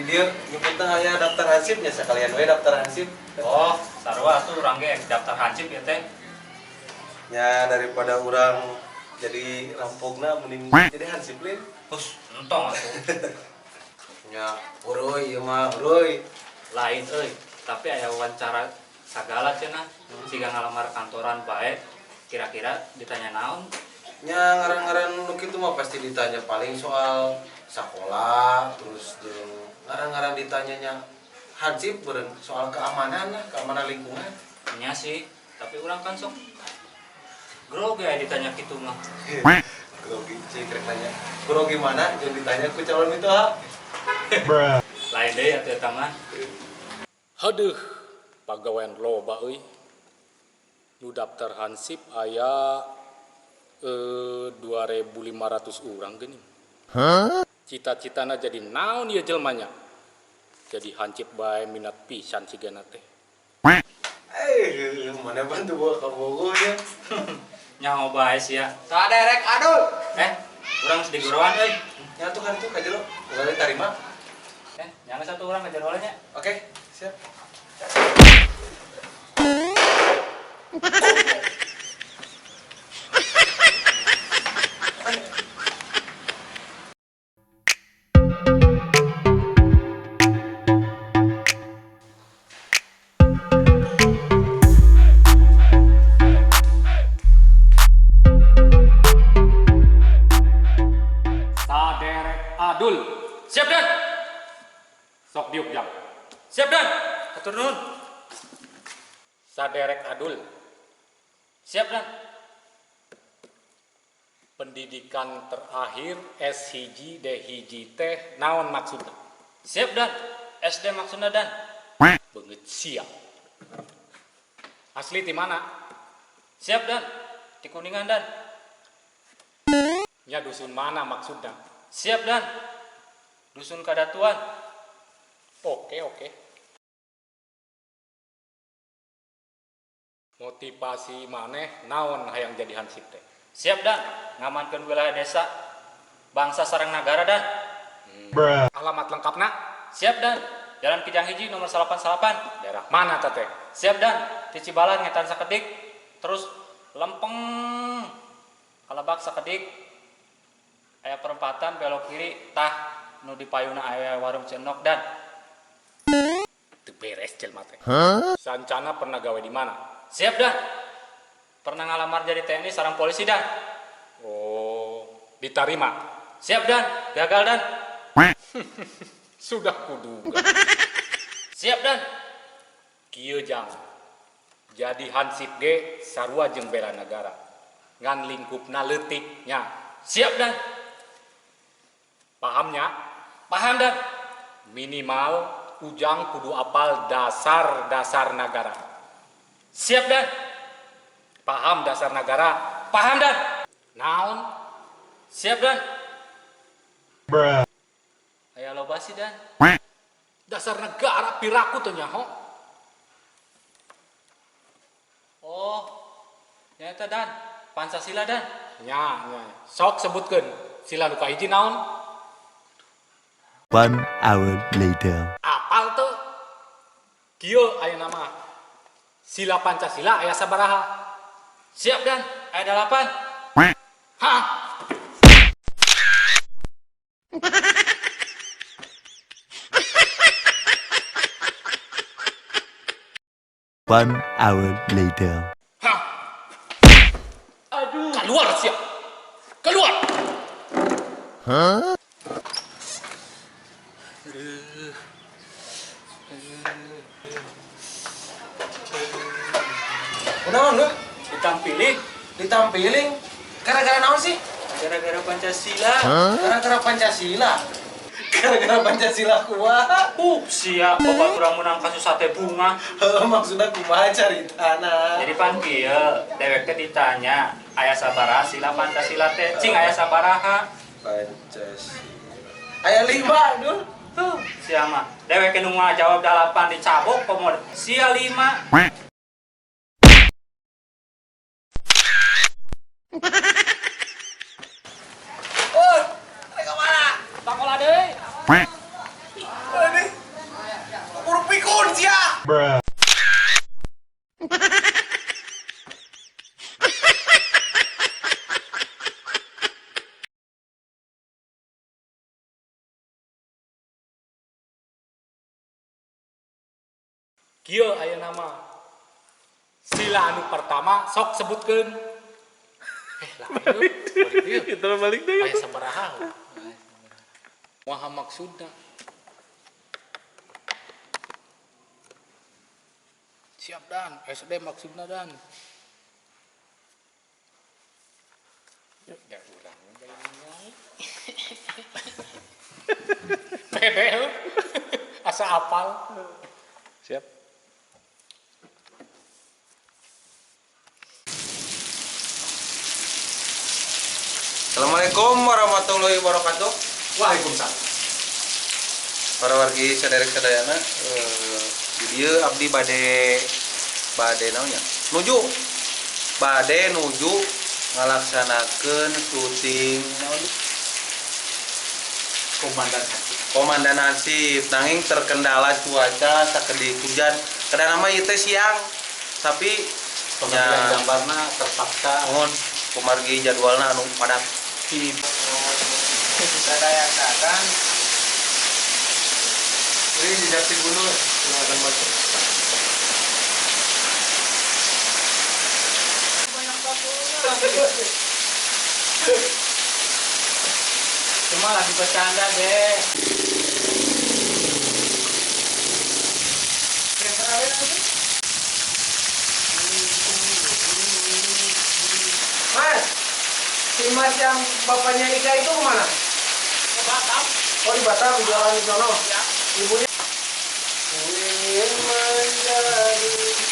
Di dieu nyebutna aya daftar hansipnya, sekalian we daftar hansip. Oh, sarua atuh urang ge daftar hansip ya teh. Nya, daripada urang jadi rampokna mending jadi hansip lin. Hus, entong atuh. Nya, uruy ieu mah, uruy. Lain euy, tapi aya wawancara sagala cenah. Siga ngalamar kantoran bae, kira-kira ditanya naon? Nya, ngaran-ngaran nu kitu mah pasti ditanya paling soal sekolah, terus jeung ngaran-ngaran ditanyanya hansip beureun soal keamanan lah, keamanan lingkungan. Nya sih, tapi urang kan sok grogi aya ditanya kitu mah. Grogi cik rek nanya. Grogi mana jeung ditanya ku calon itu ha? Lain deui atuh eta mah. Haduh, pagawean loba euy. Nu daftar hansip aya 2500 urang geuning. Cita-citana jadi naon ieu jelmanya? Jadi hansip bae minat pisan sigana teh. Eh, mana bantu bawa ka Bogor ya. Nyaho bae sia. Saderek adul. Eh, urang geus digorowan euy. Nya tuh kan itu ka jero, ulah diterima. Eh, jangan satu orang kejar olehnya. Oke, siap. Saderek adul. Siap dan. Sok diuk jam. Siap dan. Hatur nuhun. Saderek adul. Siap dan. Pendidikan terakhir S hiji D hiji teh naon maksudna? Siap dan. SD maksudna dan. Beungeut sia. Asli di mana? Siap dan. Di Kuningan dan. Nya, dusun mana maksudna? Siap dan. Dusun Kadatuan. Oke, oke. Motivasi maneh naon hayang jadi hansip teh? Siap dan. Ngamankeun wilayah desa, bangsa sareng nagara dan. Alamat lengkapna? Siap dan. Jalan Kijang Hiji nomor 88. Daerah mana ta teh? Siap dan. Di Cibalan ngetan sakedik. Terus lempeng. Kalebak sakedik. Aya perempatan belok kiri tah nu di payuna aya warung Cenok dan. Teu beres jelema teh. Sancana pernah gawe di mana? Siap dan. Pernah ngalamar jadi TNI sareng polisi dan. Oh, diterima. Siap dan. Gagal dan. Sudah kuduga. Siap dan. Kieu jang. Jadi hansip ge sarua jeung bela negara. Ngan lingkupna leutik nya. Siap dan. Pahamnya? Paham dan. Minimal ujang kudu apal dasar-dasar negara. Siap dan. Paham dasar negara? Paham dan. Naon? Siap dan. Aya loba sih dan. Dasar negara piraku teu nyaho. Oh, nyata dan. Pancasila dan. Nya, nya. Sok sebutkeun. Sila nu kahiji naon? 1 hour later. Apal teu? Kieu aya nama. Sila Pancasila aya sabaraha? Siap dan. Aya 8. Hah? 1 hour later. Hah? Aduh. Keluar siap. Keluar. Huh? Kunaon lu? Ditampiling. Ditampiling? Gara-gara naon sih? Gara-gara Pancasila. Gara-gara Pancasila. Gara-gara Pancasila kumaha? Siap, bapak kurang menang kasus sate bunga. Heuh, maksudna kumaha caritana? Jadi pan kieu, dewek teh ditanya, aya sabaraha sila Pancasila teh? Cing aya sabaraha? Pancasila. Aya 5, dul. Tuh, sia mah. Dewek nu jawab 8 dicabok komo sia 5. Oh, rek mana? Sakola deui. Ini Kieu aya nama. Sila anu pertama sok sebutkeun. Lah ieu balik deui. Kita balik deui. Aya sabaraha. Kumaha maksudna? Siap Dan, SD maksudna Dan. Ya urang ningali. Pede heuh. Asa apal. Siap. Assalamualaikum warahmatullahi wabarakatuh. Waalaikumsalam. Para wargi saderek sadayana, di dieu abdi bade bade naonnya? Nuju. Bade nuju ngalaksanakeun syuting naon? Komandan Hansip. Komandan Hansip nanging terkendala cuaca sakedik hujan. Kadang mah ieu teh siang tapi Pengambilan nya gambarna terpaksa mohon kumargi jadwalna anu padat. di Sadaya kan. Ini di jati gunung akan baca. Banyak batunya. Cuma lagi bercanda deh. Mas, si Mas yang bapaknya Ika itu kemana? Ke Batam. Oh di Batam, jualan di sono. Ya. Ibunya. Ingin menjadi